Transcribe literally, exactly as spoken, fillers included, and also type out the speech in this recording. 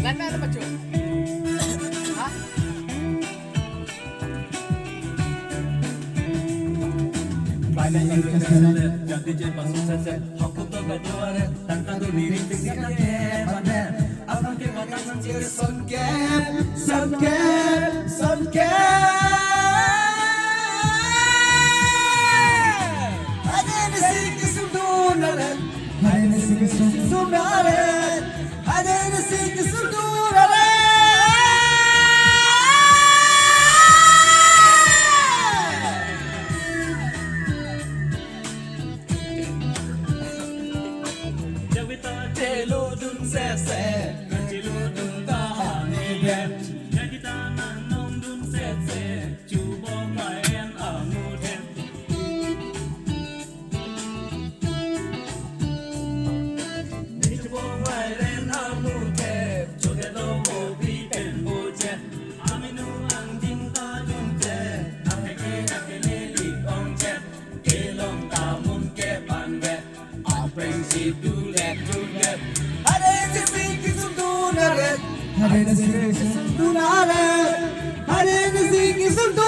Ana na macho. Ha? Sonke, sonke, sonke. Ade ni sing sung dun are. Ade ni sing sung dun are. Ade ni sing sung dun are. Jawita chelo dun sese, chelo dun ta ani bet. Jagita nang nong dun sese, chubo maen amu det. Chubo maen amu det, choke do bo bi pen bo jet. Aminu angjing ta dun jet, akeke akele li ong jet. Kelong ta mun ke pan vet. Apreng si tu let tu let. Hare ni sing sung dun are. Hare ni sing sung dun are. Hare ni sing sung dun